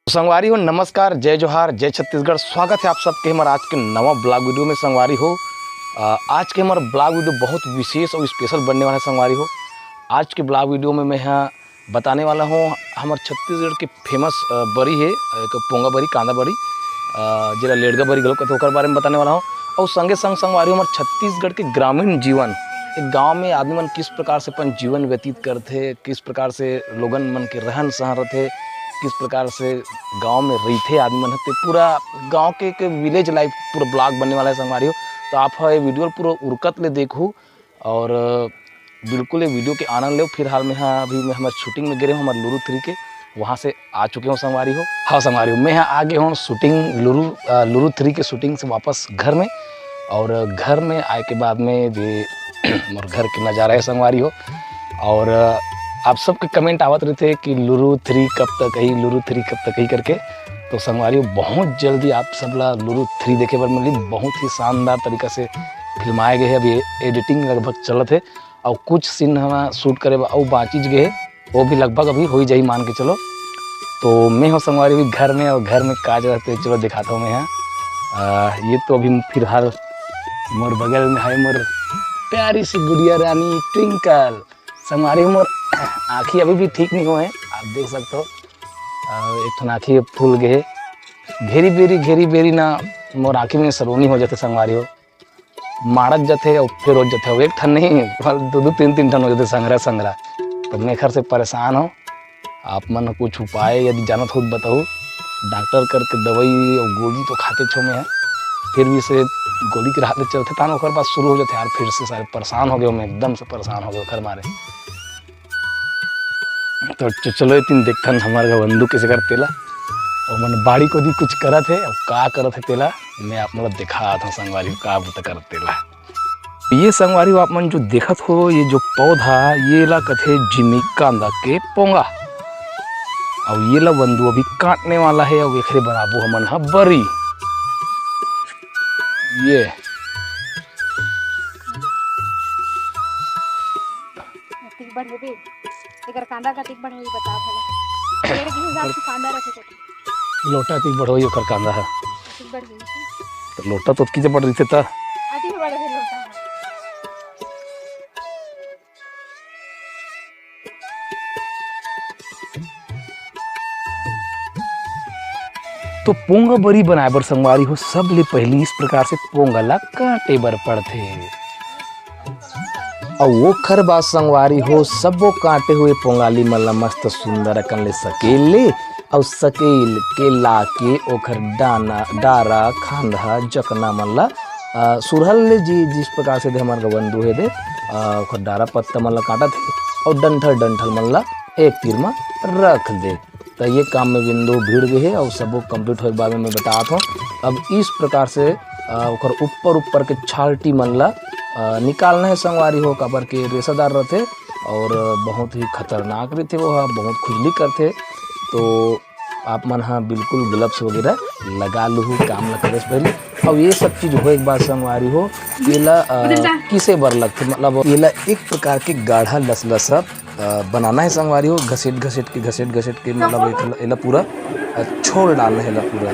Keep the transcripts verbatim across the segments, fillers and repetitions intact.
संगवारी हो, नमस्कार, जय जोहार, जय छत्तीसगढ़। स्वागत है आप सबके हमारे आज के नवा ब्लॉग वीडियो में। संगवारी हो, अ, आज के हमारा ब्लॉग वीडियो बहुत विशेष और स्पेशल बनने वाला है। संगवारी हो, आज के ब्लॉग वीडियो में मैं यहाँ बताने वाला हूँ हमारे छत्तीसगढ़ के फेमस, अ, बरी है, एक पोंगा बरी, कांदा बरी, अ, जेला लेड़गा बरी घलो कथे, ओकर बारे में बताने वाला हूँ। और संगे संग संगवारी हो, हमारे छत्तीसगढ़ के ग्रामीण जीवन, एक गांव में आदमी मन किस प्रकार से अपन जीवन व्यतीत करथे, किस प्रकार से लोगन मन के रहन सहन रथे, किस प्रकार से गांव में रहिथे आदमी मन ह, ते पूरा गांव के एक विलेज लाइफ पूरा ब्लॉग बनने वाला है संगवारी हो। तो आप ह ये वीडियो पूरा उरकत ले देखहू और बिल्कुल ये वीडियो के आनंद लेव। फिलहाल मैं ह अभी मैं हमारे शूटिंग में गे रहे हूँ, हमारे लुरु थ्री के, वहाँ से आ चुके हूँ संगवारी हो। हाँ संगवारी हो, मैं ह आ गए हूँ शूटिंग लुरु, अ, लुरु थ्री के शूटिंग से वापस घर में। और घर में आए के बाद में जे मोर घर के नज़ारा है संगवारी हो, और आप सबके कमेंट आवत रहिथे कि लुरु थ्री कब तक आई, लुरु थ्री कब तक आई करके। तो संगवारी हो, बहुत जल्दी आप सब ला लुरु थ्री देखे बर मिली। बहुत ही शानदार तरीका से फिल्माए गए है। अभी एडिटिंग लगभग चलत है और कुछ सीन हमारा शूट करे बर अउ बाँचिच गए है, वो भी लगभग अभी हो ही जाही, मान के चलो। तो मैं हूँ संगवारी अभी घर में, और घर में का रहते, चलो दिखाता हूँ मैं यहाँ। आ, ये तो अभी फिलहाल मोर बगल में है मोर प्यारी सी गुड़िया रानी ट्विंकल। संगवारी मोर आँखी अभी भी ठीक नहीं हुए हैं, आप देख सकते हो। आ, एक ठन आँखी फूल गए, घेरी बेरी, घेरी बेरी ना मोर आँखी में सरोनी हो जाते संगवारी हो। माड़त जथे अउ फेर हो जथे, अउ एक ठन नहीं, दू दू तीन तीन ठन हो जथे संघरा संघरा। तो मैं एखर से परेशान हो, आप मन कुछ उपाय यदि जानत हो तो बताओ। डॉक्टर करके दवाई अउ गोली तो खाते छो मैं, फिर भी से गोली के राह ले चलथे, तान ओकर बाद शुरू हो जाथे यार, फिर से सारे परेशान हो गए मैं, एकदम से परेशान हो गए ओकर मारे। तो च-, चलो, एतिन देखथन हमार घर बंधु कैसे करत तेला, ओमन बाड़ी कोती कुछ करत हे, अउ का करत हे तेला मैं आप मन ल देखात हूँ संगवारी हो, का बूता करत तेला। ये संगवारी हो, आप मन जो देखत हो, ये जो पौधा, ये ला कथे जिमी कांदा के पोंगा, अउ ये ला बंधु अभी काटने वाला है, अउ एकरे बनाबो हमन ह बरी। ये अतिक बढ़ हेबे, एकर कांदा कतिक बढ़ होही, बता भला। पेड़ के हिसाब से कांदा रखे कथे। लोटा अतिक बढ़ होही ओकर कांदा ह। अतिक बढ़ होही। तो लोटा तो ओतकी जबर रहिथे त। अतिक बढ़ होही लोटा ह। तो पोंगा बरी बनाए बर संगवारी हो, सबले पहिली इस प्रकार से पोंगा ला काटे बर पड़थे। अउ ओखर बाद संगवारी हो, सबो काटे हुए पोंगाली मन ला मस्त सुंदर अकन ले सकेल ले, अउ सकेल के लाके ओखर डाना, डारा, खांधा, जकना मन ला, अ, सुरहल ले जी, जिस प्रकार से दे हमर गवन दुहे दे, अ, ओखर डारा पत्ता मन ला काटत हे, अउ डंठल, डंठल मन ला एक तीर म रख दे। त ये काम में बिंदु भिड़ गे हे अउ सबो complete होए के बाद में मैं बतात हूँ। अब इस प्रकार से, अ, ओकर ऊपर, ऊपर के छालटी मन ला, अ, निकालना है संगवारी हो, काबर के रेसादार रथे और बहुत ही खतरनाक रथे, वो ह बहुत खुजली करथे। तो आप मन ह बिल्कुल gloves वगैरह लगा लूहू काम ला करे से पहले। अब ये सब चीज होए के बाद संगवारी हो, एला, अ, किसे बर लगथे, मतलब एला एक प्रकार के गाढ़ा लसलसा अ, बनाना है संगवारी हो, घसेट घसेट के, घसेट घसेट के, मतलब एक ल-, एला पूरा, अ, छोड़ डालना है एला पूरा।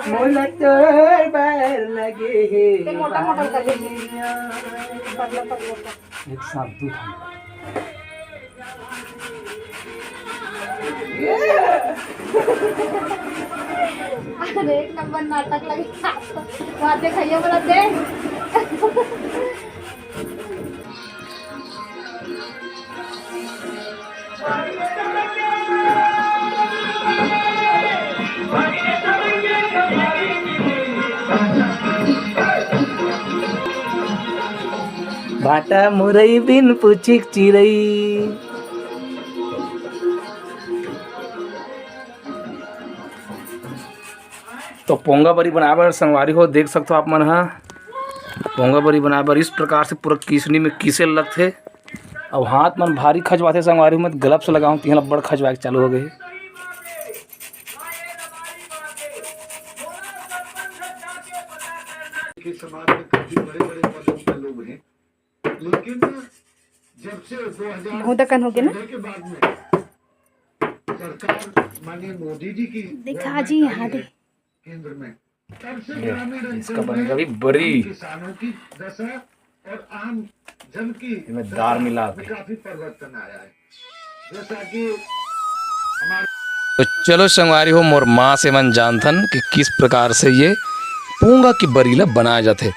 मोला तोर बर लगे हे ते मोटा मोटा कर दे। पतला पतला कर। एक साथ दू ठन। अरे, एक नंबर नाटक लगे। वहाँ देखिए, बोला दे। भाटा मुरई बिन पुचिक चिरई। तो पोंगा बरी बनाए बर संगवारी हो, देख सकथो आप मन ह, पोंगा बरी बनाए बर इस प्रकार से पूरा किसनी में किसे लगथे। अब हाथ मन भारी खजवाथे संगवारी हो, मैं gloves लगाऊं, तिहां बड़ खजवाए के चालू हो गए। के समाज में काफी बड़े बड़े पदों पर लोग हैं, लेकिन जब से दो हज़ार चौदह के बाद में सरकार माननीय मोदी जी की दिखा जी यहाँ दे। केंद्र में, तब से ये ग्रामीण इसका अंचल बनेगा में भी बड़ी। किसानों की दशा और आम जन की इनमें दार दशा मिला के। में काफी परिवर्तन आया है। जैसा कि हमारे तो चलो संगवारी हो, मोर माँ से मन जानथन कि किस प्रकार से ये पोंगा की बरी ला बनाया जाथे।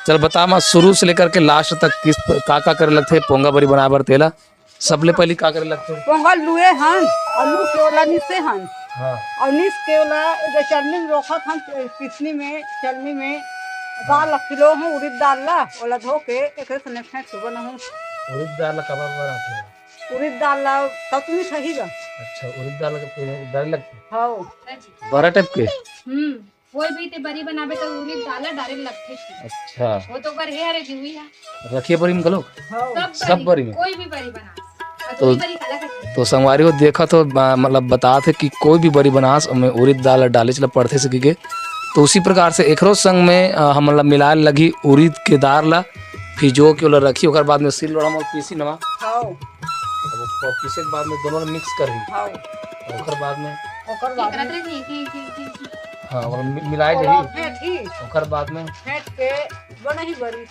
चल बता माँ, शुरू से लेकर के लास्ट तक किस प्र-, का का करे लगथे पोंगा बरी बनाए बर तेला? सबले पहली का करे लगथे? पोंगा लुए हन, आलू के ओला निसे हन। हाँ। और निस के ओला जो चलनी में रोखत हन, पिसनी में, चलनी में, दाल ला फिलो हूँ, उड़ीद दाल ला, ओला धो के एकरे सने फेंट के बनाहूँ। उड़ीद दाल ला काबर बनाथे? उड़ीद दाल ला सतमी सही गा। अच्छा, उड़ीद दाल के पेड़ डाले लगथे? हाँ। बरा टाइप के? हम्म, कोई भी ते बरी बनाबे तो उड़ीद दाल ला डाले लगथे। अच्छा। वो तो ओकर हे हरे जीवी है। रखिए बरी में घलो? हाँ। सब सब बरी, बरी में? कोई भी बरी बना। और तो, दूसरी बरी काला करथे? तो संगवारी हो देखा तो बा-, मतलब बतात हे कि कोई भी बरी बनास ओमे उड़ीद दाल ला डालेच ला पड़थे सकी के। तो उसी प्रकार से एकरो संग में, अ, हमन ला मिलाए लगही उड़ीद के दार ला, फिजो के ओला रखी, ओकर बाद में सिल लोढ़ा में पीसी नवा। हाँ। अब ओकर पीसे के बाद में दोनों ला मिक्स करही। हाँ। ओकर बाद में ओकर बाद एकरा में तरह से एक, एक, एक, एक। हाँ, ओला मि-, मिलाए ओला जाही। फेंटही। ओकर बाद में फेंट के बनही बरी।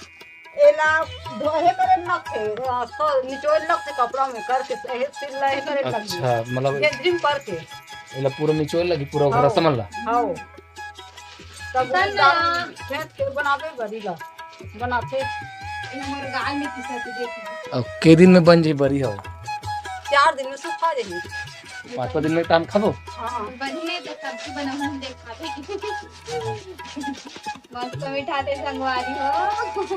एला धोहे करे न लगथे, आ, स-, निचोए लगथे कपड़ा में करके, एहे सिल ला एहे करे लगथे। अच्छा, मतलब गेंदरी में करके। एला पूरा निचोए लगी, पूरा ओकर हाँ। समझ ला। हाँ। तब सन, उड़ीद दाल आ, फेंट के बनाबे बरी ला, बनाथे। ये हमर गाल में पिसा के देख। अब के दिन में बन जाही बरी हो? चार दिन में सुखा जाही। पाँचवा दिन में टाइम खाबो? हाँ। बनी नहीं तो सब्जी बनाऊँ, हम देख खाबे। मस्त मिठाथे संगवारी हो। मस्त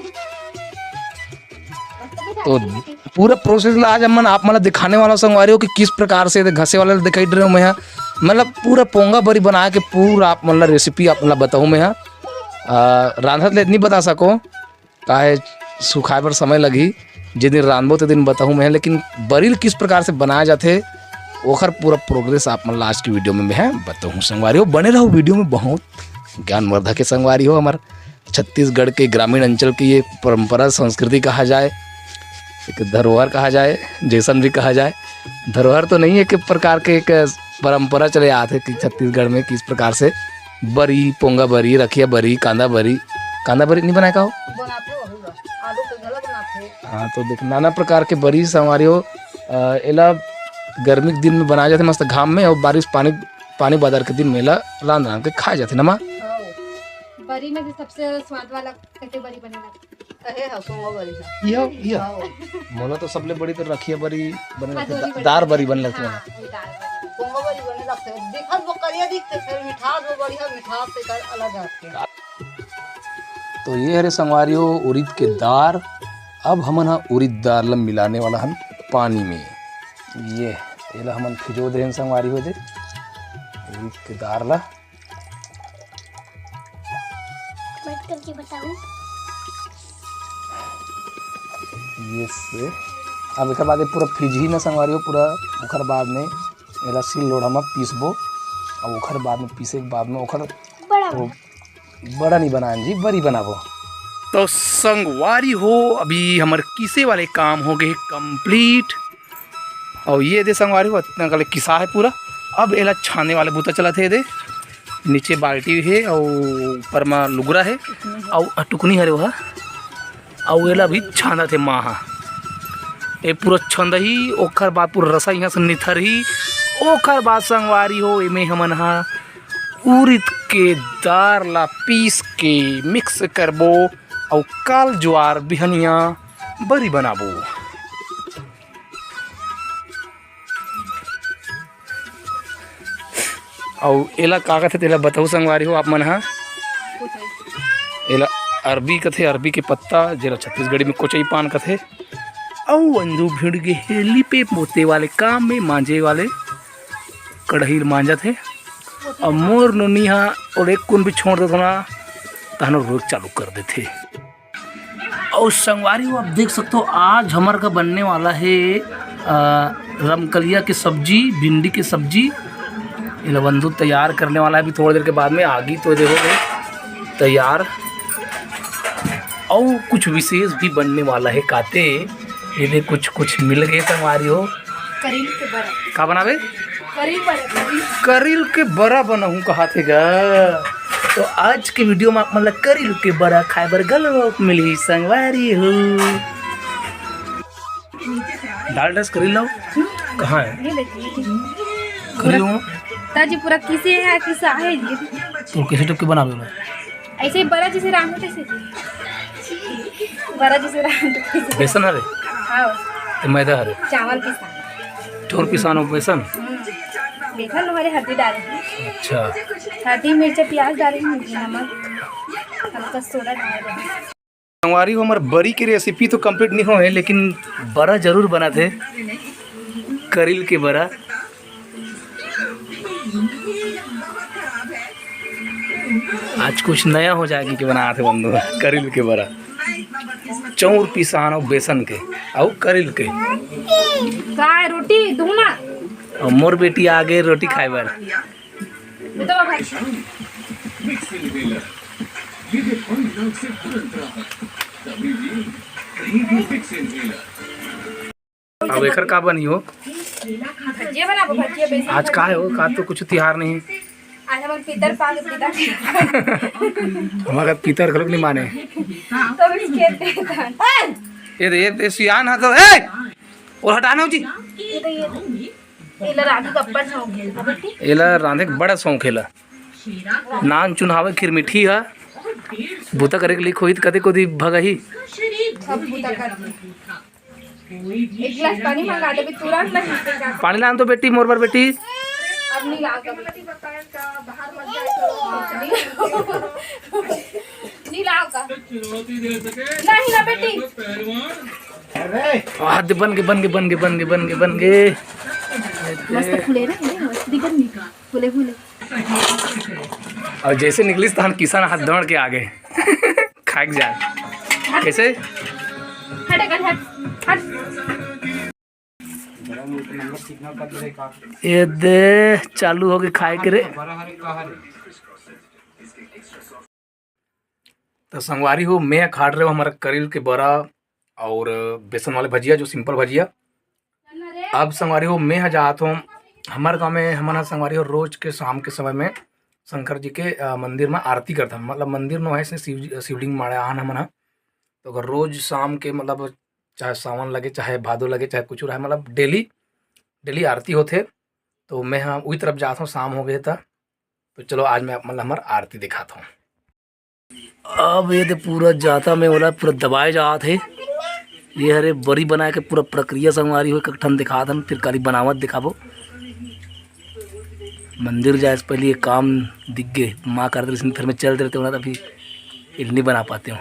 तो मिठाथे। पूरा प्रोसेस ला आज हमन आप मन ला दिखाने वाला संगवारी हो कि किस प्रकार से घसे वाला दिखाई दे रहे हो मैं यहाँ, मतलब पूरा पोंगा बरी बना के पूरा आप मन ला रेसिपी आप मन ला बताऊँ मैं यहाँ। आ, रांधत ले नहीं बता सको, काहे सुखाए बर समय लगही। जे दिन रांधबो ते दिन बताहूँ मैं, लेकिन बरी ल किस प्रकार से बनाया जाथे ओखर पूरा प्रोग्रेस आप मन ला आज की वीडियो में मैं बताहूँ संगवारी हो। बने रहो वीडियो में, बहुत ज्ञानवर्धक है संगवारी हो। हमार छत्तीसगढ़ के ग्रामीण अंचल की ये परंपरा संस्कृति कहा जाए, एक धरोहर कहा जाए, जैसन भी कहा जाए, धरोहर तो नहीं है, एक प्रकार के एक परंपरा चले आत हे कि छत्तीसगढ़ में किस प्रकार से बरी, पोंगा बरी, रखिया बरी, कांदा बरी, कांदा बरी नहीं बनाए का हो? बनाथे वही ला, आलू के घला बनाथे। हाँ, तो देख नाना प्रकार के बरी संगवारी हो, अ, एला गर्मी के दिन में बनाए जाथे मस्त घाम में, और बारिश पानी, पानी बादर के दिन में एला रांध रांध के खाए जाथे नमा। हाँ, बरी में भी सबसे स्वाद वाला कटे बरी बने लगथे। अहे हा, पोंगा बरी हा। इहो, इहो। हाँ। मोला तो सबले बड़ी तो रखिया बरी बने हाँ, लगथे, दोरी दा-, बरी। दार बरी बने लगथे हाँ, मोला। वही दार बरी। पोंगा बरी बने लगथे। दिखत वो करिया दिखथे, फिर मिठास वो बढ़िया, मिठास से कर अलग आथे। तो ये हरे संगवारी हो उरीद के दार। अब हमन ह उरीद दार ला मिलाने वाला हन पानी में। ये, एला हमन फिजो देहन संगवारी हो दे। उरीद के दार ला बंद करके बताऊं। ये से अब एकर बाद ये पूरा फिजही ना संगवारी हो, पूरा ओकर बाद में एला सिल लोढ़ा में पीसबो, और ओकर बाद में पीसे के बाद में ओकर बड़ा वो बड़ा नहीं बनाएन जी, बड़ी बनाबो। तो संगवारी हो, अभी हमर किसे वाले काम हो गए कंप्लीट। और ये दे संगवारी हो, इतना कले किसा है पूरा। अब एला छाने वाले बूता चलत हे दे। नीचे बाल्टी हे और ऊपर मा लुगरा हे और टुकनी हरे वह। और एला भी छांदत हे माँ हा। ए पूरा छंदही, ओकर बाद पूरा रसा यहाँ से निथरही। ओकर बाद संगवारी हो, एमे हमन हा उरिद के दार ला पीस के मिक्स करबो अउ काल जुआर बिहनिया बरी बनाबो। अउ एला का कथे तेला बताहू संगवारी हो आप मन हा। एला अरबी कथे, अरबी के पत्ता, जेला छत्तीसगढ़ी में कोचई पान कथे। अउ अंजू भिड़ गे हे लीपे पोते वाले काम में, मांजे वाले कढ़ाई ल मांजत हे। अउ मोर नोनी हा ओला एक कुन भी छोड़ देथो ना, तहन रोज चालू कर देथे। अउ संगवारी हो, आप देख सकते हो आज हमर का बनने वाला है, अ, रमकलिया की सब्जी, भिंडी की सब्जी। ये लो बंधु तैयार करने वाला है अभी थोड़ी देर के बाद में। आगी तो देखोगे, तैयार। अउ कुछ विशेष भी बनने वाला हे काते। ये दे कुछ कुछ मिल गए संगवारी हो। करील के बरा। का बनाबे? करील बरा, करील। करील के बरा बनाहूँ कहाथे गा। तो आज के video में आप मन ला करील के बरा खाए बर घलो मिलही संगवारी हो। डाल डस करील लाओ। कहाँ है? ये देखिए। करील हो? ताजी पूरा किसे है, किसा है ये? तो कैसे टपके बनाबे ओला? ऐसे ही बरा जैसे रांधते से जी। बरा जैसे रांधते से। बेसन हरे? हाँ। तो मैदा हरे? चावल पिसान। चाउर पिसान हो बेसन? हम्म। बेसन हमारे हल्दी डाले हैं। अच्छा। हल्दी, मिर्च, प्याज डाले हैं, नमक, हल्का सोडा डाल देंगे। संगवारी हो, हमर बरी के recipe तो complete नहीं होहे, लेकिन बरा जरूर बनाथे, करील के बरा। आज कुछ नया हो जाए कि बनाथे बंधु, करील के बरा, चाउर पिसान अउ बेसन के, अउ करील के। काय रोटी दूना? अउ मोर बेटी आगे रोटी खाए बर। ये तो भाई। अब एकर का बनी हो? भजिया बनाबो, भजिया बेसन आज का भजिया। है हो? का तो कुछ तिहार नहीं। आज हमर पितर पाग पितर। हमारा पितर घलोक नहीं माने। तो भी खेत देता। ये दे, ये दे सियान है तो, ए! और हटाना हो जी। ये तो ये। एला रांधे के अब्बड़ शौक हे, बेटी। एला रांधे के बड़ा शौक हे ला। नान चुनावे खीर मिठी ह। बूता करे के लिख होही त कते कोती भगही। सब बूता कर। एक गिलास पानी मंगा देबे, तुरंत नहीं पीता। पानी लान तो बेटी, मोर बर बेटी। अब नहीं लाओ कभी। नहीं लाओ का। नहीं ना बेटी। वाह, दे बन गे, बन गे, बन गे, बन गे, बन गे, बन गे। मस्त फूले रे, मस्त दिखत नहीं। फूले, फूले। अउ जैसे निकलिस तहन किसान हाथ दौड़ के आगे। खाए के जाए। कैसे? हट, हट, हट, हट। ये दे, चालू हो गे खाए के रे। तो संगवारी हो, मैं खात रहे हो हमर करील के बरा और बेसन वाले भजिया, जो simple भजिया। अब संगवारी हो, मैं ह जात हूँ हमर गाँव में, हमन ह संगवारी हो रोज के शाम के समय में शंकर जी के, अ, मंदिर में आरती करथन। मतलब मंदिर नो है, ऐसे शिव, शिवलिंग माड़े आन हमन ह। तो अगर रोज शाम के, मतलब चाहे सावन लगे, चाहे भादो लगे, चाहे कुछ रहे, मतलब daily, daily आरती होथे। तो मैं ह उही तरफ जात हूँ, शाम हो गए था। तो चलो आज मैं आप मन ल हमर आरती दिखात हूँ। अब ये दे पूरा जाता में ओला पूरा दबाए जात हे। ये हरे बरी बनाए के पूरा प्रक्रिया संगवारी हो, एक ठन दिखात हन, फिर काली बनावत दिखाबो। मंदिर जाए से पहले ये काम दिख गे, माँ करत रहिस, फिर मैं चल देते हो ना, तभी इल नहीं बना पाते हो।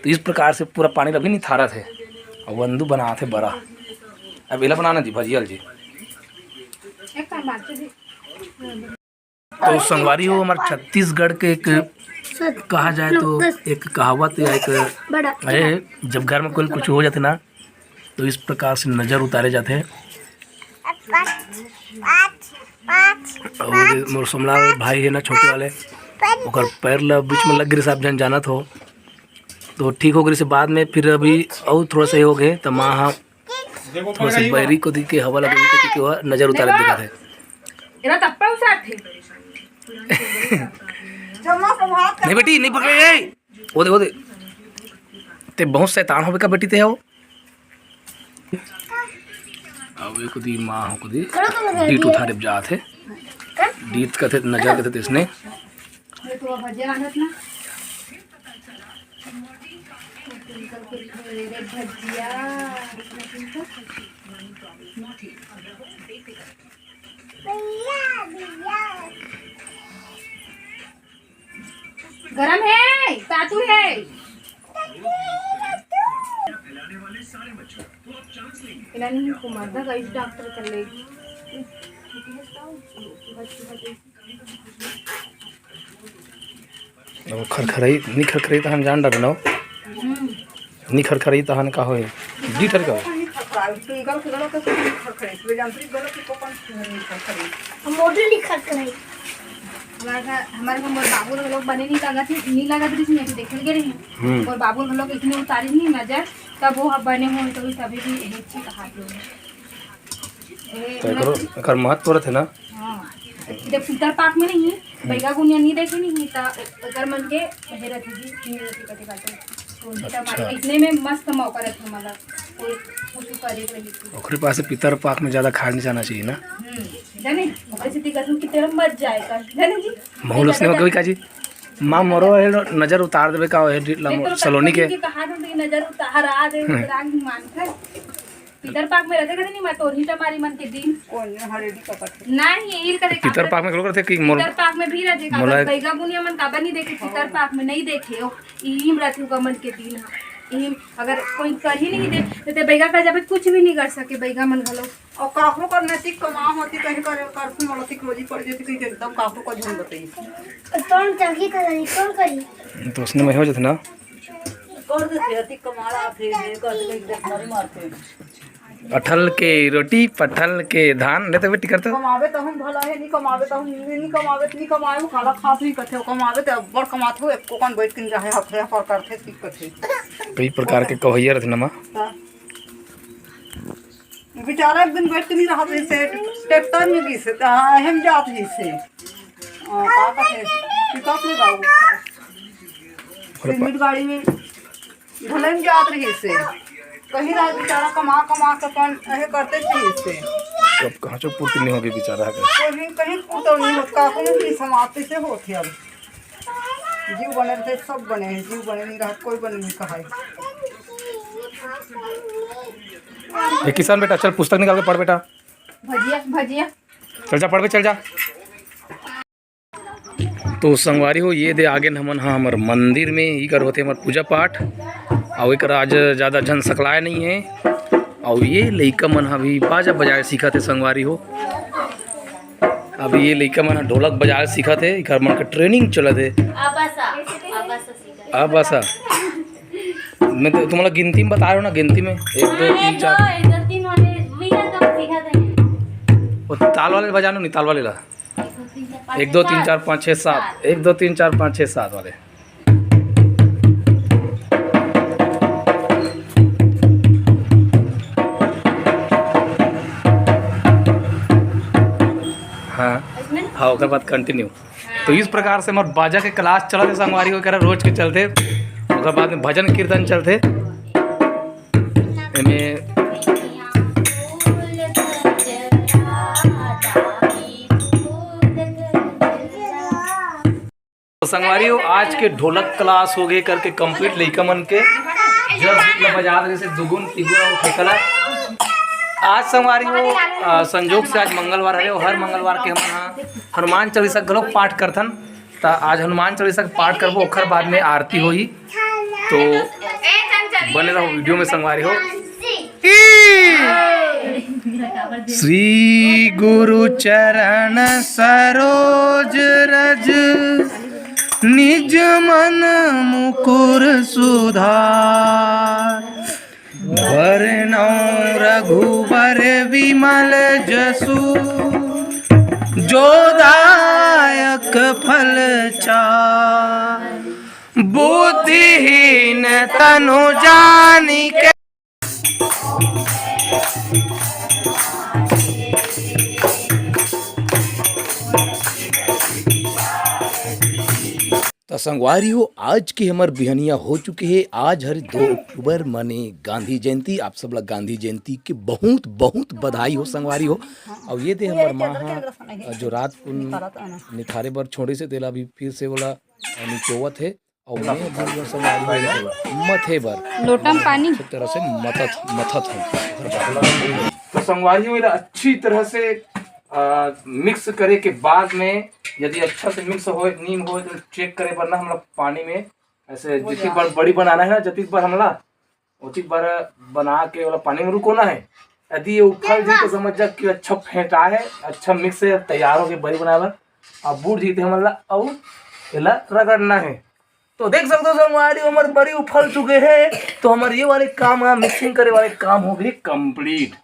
तो इस प्रकार से पूरा पानी अभी निथारत हे। अब वंदू बनात हे बरा। अब एला बनाना जी, भजिया जी। एक काम बात जी। तो संगवारी हो, हमारे छत्तीसगढ़ के एक कहा जाए तो एक कहावत या एक बड़ा है, जब घर में कोई कुछ हो जाते ना, तो इस प्रकार से नजर उतारे जाते हैं। और मोर सोमलाल भाई है ना, छोटे वाले, ओकर पैर ला बीच में लग गिरिस, आप जन जानत हो, तो ठीक हो गिरिस बाद में। फिर अभी और थोड़ा सा ही हो गए तो माँ ह थोड़ा सा बैरी कोती के हवा लगे, तो क्यों नजर उतारे दिखत हे। एला तप्पा उसाथे। नहीं बेटी, नहीं पकड़े, ए! ओ दे, ओ दे। ते बहुत शैतान होबे का बेटी ते हो। अब एक दी माँ हो कदी। डीठ उठारे जात हे। डीठ कथे, नजर कथे तेसने। ये तो भजिया रांधत ना। भजिया। गरम है, तातू है। इन्होंने को मर्दा का इस डॉक्टर कर ले। अब खरखरई, नी खरखरई तहन जान डारे न। नी खरखरई तहन का होए? डी ठर का। मोटर नी खरखरई। हमारे घर, हमारे घर मोर बाबू लोग बने नहीं लगत ही, नहीं लगत रही, नहीं तो देखे गे रही। हम्म। मोर बाबू लोग इतने उतारी नहीं नजर, तब वो बने हो तो भी तभी भी यही अच्छी कहा थे। ए, तो एकरो, एकर महत्व रथे ना। हाँ। जब पितर पाक में नहीं, बैगा गुनिया नहीं देखे नहीं, त एकर मन के हेरत ही, नहीं रहती कटे काटे। तो उनकी अच्छा। तमारी इतने में मस्त मौका रहता हमारा, कोई कुछ करे के नहीं। ओकरे पास से पितर पाक में ज्यादा खाए नहीं जाना चाहिए ना। हम्म, जाने, ओकरे से दिक्कत हो कि तेरा मत जाए कर, जाने जी। महूल उसने कभी कहा जी, माँ मरो है, नजर उतार देवे का है, ला-, नहीं तो सलोनी के। कहा दो, नजर उतार आ दे, हम्म। राग मान कर। पितर पाक में रहते कदे नहीं, मैं तोरही तमारी मन के दिन। कौन है? हरेडी का कथे। नहीं, ईल कदे पितर पाक में घलो करथे कि मोल-, पितर पाक में भी रहते का, मोला बैगा बुनिया मन काबर नहीं देखे, पितर पाक में नहीं देखे, ओ, इही में रहते का मन के दिन ह। इही में अगर कोई कर ही नहीं दे, तो ते बैगा का जब कुछ भी नहीं कर सके, बैगा मन घलो। और काकरो कर नैतिक कमा होती, कहीं कर, कर मोला तिक रोजी पड़ जाती, कहीं एकदम काकरो का झूठ बताई। कौन चंगी करी, कौन करी? तो उसने में हो जाते ना। कर देते, अति कमाड़ा फिर, ये कर देते, एकदम मारी मारते। अठल के रोटी, पठल के धान, नहीं तो बेटी करते। कमावे तो हम भला है, नहीं कमावे तो हम नहीं, नहीं कमावे तो नहीं कमाए, वो काला खात नहीं कथे, वो कमावे तो बड़ कमात हो, एको कन बैठ के जाहे हखरे हखर करथे, ठीक कथे। कई प्रकार के कवैया रहते नमा। हाँ। बेचारा एक दिन बैठ के नहीं रहा, जैसे ट्रैक्टर में गिसे, तो हाँ, हम जात ही से। हाँ, का कथे, पिकअप में गाऊ। सिरमिट गाड़ी में ढलम जात रही से। कहीं रात बेचारा कमा, कमा के अपन ऐसे करते थे इसे। कब कहाँ चो पूर्ति नहीं होगी बेचारा के। कोई भी कहीं पूर्ति नहीं होता, कोनो भी समाप्ति से होती अब। जीव बने रहते, सब बने हैं, जीव बने नहीं रहा, कोई बने नहीं कहा है। ए किशन बेटा, चल पुस्तक निकाल के पढ़ बेटा। भजिया, भजिया। चल जा, पढ़ बे, चल जा। तो संगवारी हो, ये दे आगे हमन ह हमर मंदिर में, इकर होथे हमर पूजा पाठ। अउ एकर आज ज्यादा झन सकलाय नहीं है। अउ ये लइका मन ह अभी बाजा बजाए सीखत हे संगवारी हो। अभी ये लइका मन ह ढोलक बजाए सीखत हे, एकर मन के ट्रेनिंग चलत हे। आबासा, आबासा सीखत हे। आबासा। मैं तो तुम्हारा गिनती में बता रहा हूँ ना, गिनती में एक, दो, हाँ, तीन, एक, चार। दो, एक, दो, तीन वाले, भैया तो सीखत हे। वो ताल वाले बजानो नहीं, ताल वाले ला। एक, दो, तीन, चार, पाँच, छः, एक, दो, तीन, सात। चार, पाँच, छः, सात। सात। एक, दो, तीन, चार, पाँच, छः, सात वाले। हाँ, इसमें? हाँ, ओकर बाद कंटिन्यू। तो इस प्रकार से हमर बाजा के क्लास चलत हे संगवारी हो, करा रोज के चलते। ओकर बाद में भजन कीर्तन चलते। एमे तो संगवारी हो, आज के ढोलक क्लास हो गए करके कंप्लीट लइका मन के। जब जितना बजा रहे से दुगुन तिगुन और ठेकला। आज संगवारी हो, आ, संजोग से आज मंगलवार हरे और हर मंगलवार के हम यहाँ हनुमान चालीसा घलो पाठ करथन। त आज हनुमान चालीसा के पाठ करबो, ओखर बाद में आरती होही। तो बने रहो वीडियो में संगवारी हो। श्री गुरु चरण सरोज रज, निज मन मुकुर सुधार। बरनउँ रघुबर विमल जसु, जो दायक फल चार। बुद्धिहीन तनु जानिके। त संगवारी हो, आज के हमर बिहनिया हो चुके हे। आज हर दो अक्टूबर, माने गांधी जयंती। आप सब ला गांधी जयंती के बहुत, बहुत बधाई हो संगवारी हो। अउ ये दे हमर माँ हा, जो रात कुन निथारे बर छोड़े से, तेला अभी फिर से ओला निचोवत हे। अउ मैं अभी संगवारी हो मथे बर लोटा म पानी। अच्छी तरह से मथत, मथत हे। तो संगवारी हो, एला अच्छी तरह से, आ, मिक्स करे के बाद में यदि अच्छा से मिक्स होए, नीम होए, तो चेक करे बर ना हमला पानी में ऐसे जितनी बार बड़ी बनाना है ना, जतिक बार हमला ओतिक बार बना के ओला पानी में रुकोना है। यदि ये उफल जी तो समझ जा कि अच्छा फेंटा है, अच्छा मिक्स है, तैयार हो गए बड़ी बनाए बर। अब बूढ़ जी ते हमन ला अउ एला रगड़ना है। तो देख सकते हो संगवारी, हमर बड़ी उफल चुके हैं। तो हमर ये वाले काम, मिक्सिंग करे वाले काम हो गए कंप्लीट।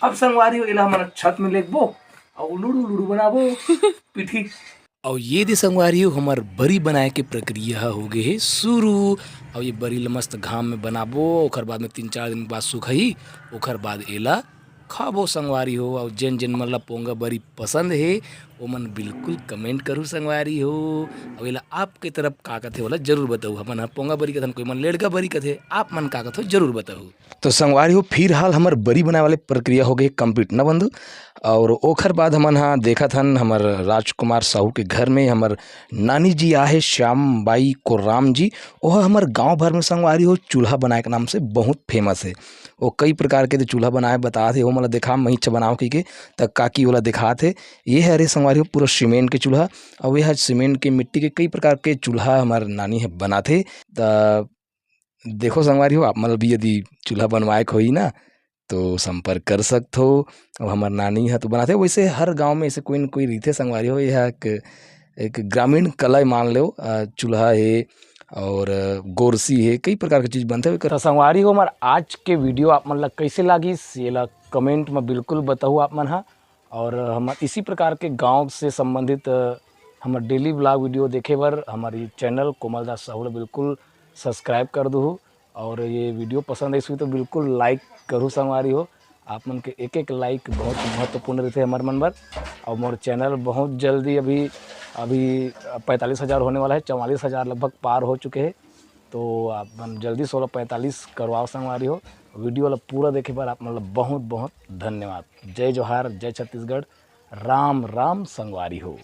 अब संगवारी हो, एला हमन छत में लेगबो अउ लुड़ू लुड़ू बनाबो पीठी। अउ ये दे संगवारी हो, हमर बरी बनाए के प्रक्रिया ह हो गे हे शुरू। अउ ये बरी ल मस्त घाम में बनाबो, ओखर बाद में तीन चार दिन के बाद सुखाही, ओखर बाद एला खाबो संगवारी हो। अउ जेन जेन मन ला पोंगा बरी पसंद हे, ओमन बिल्कुल comment करू संगवारी हो। अउ एला आपके तरफ का कथे, ओला जरूर बताऊ। हमन ह पोंगा बरी कथन, कोई मन लेड़का बरी कथे, आप मन का कथो, जरूर बताऊ। तो संगवारी हो, फिलहाल हमर बरी बनाए वाले प्रक्रिया हो गे complete न बंधु। अउ ओखर बाद हमन ह देखत हन हमर राजकुमार साहू के घर में हमर नानी जी आहे श्याम बाई कोर्राम जी। ओह हमर गांव भर में संगवारी हो चूल्हा बनाए के नाम से बहुत famous हे। वो कई प्रकार के जो चूल्हा बनाए बतात हे, वो मोला देखा, महीच बनाओ कहिके, त काकी ओला देखात हे। ये हरे संगवारी हो पूरा सीमेंट के चूल्हा। अउ ये ह सीमेंट के, मिट्टी के कई प्रकार के चूल्हा हमर नानी ह बनाथे। त देखो संगवारी हो, आप मन ल भी यदि चूल्हा बनवाए के होही ना, तो संपर्क कर सकथो। अउ हमर नानी ह तो बनाथे। वैसे हर गांव में ऐसे कोई न कोई रहिथे संगवारी हो, यह एक, एक ग्रामीण कला मान लो। अ, चूल्हा हे अउ गोरसी हे, कई प्रकार के चीज बनथे। त संगवारी हो, हमर आज के video आप मन ला कैसे लागिस, ये ला comment में बिल्कुल बताऊ आप मन हा। अउ हमर इसी प्रकार के गांव से संबंधित, अ, हमर daily vlog video देखे बर हमर ये channel कोमल दास साहू ला बिल्कुल subscribe कर दूहू। अउ ये video पसंद आइस होही तो बिल्कुल like करू संगवारी हो। आप मन के एक एक like बहुत महत्वपूर्ण रहिथे हमर मन बर। अउ मोर channel बहुत जल्दी, अभी, अभी पैंतालीस हजार होने वाला है, चवालीस हजार लगभग पार हो चुके हैं। तो आप मन जल्दी से ओला पैंतालीस करवाओ संगवारी हो। Video ला पूरा देखे बर आप मन ला बहुत बहुत धन्यवाद। जय जोहार, जय छत्तीसगढ़, राम राम संगवारी हो।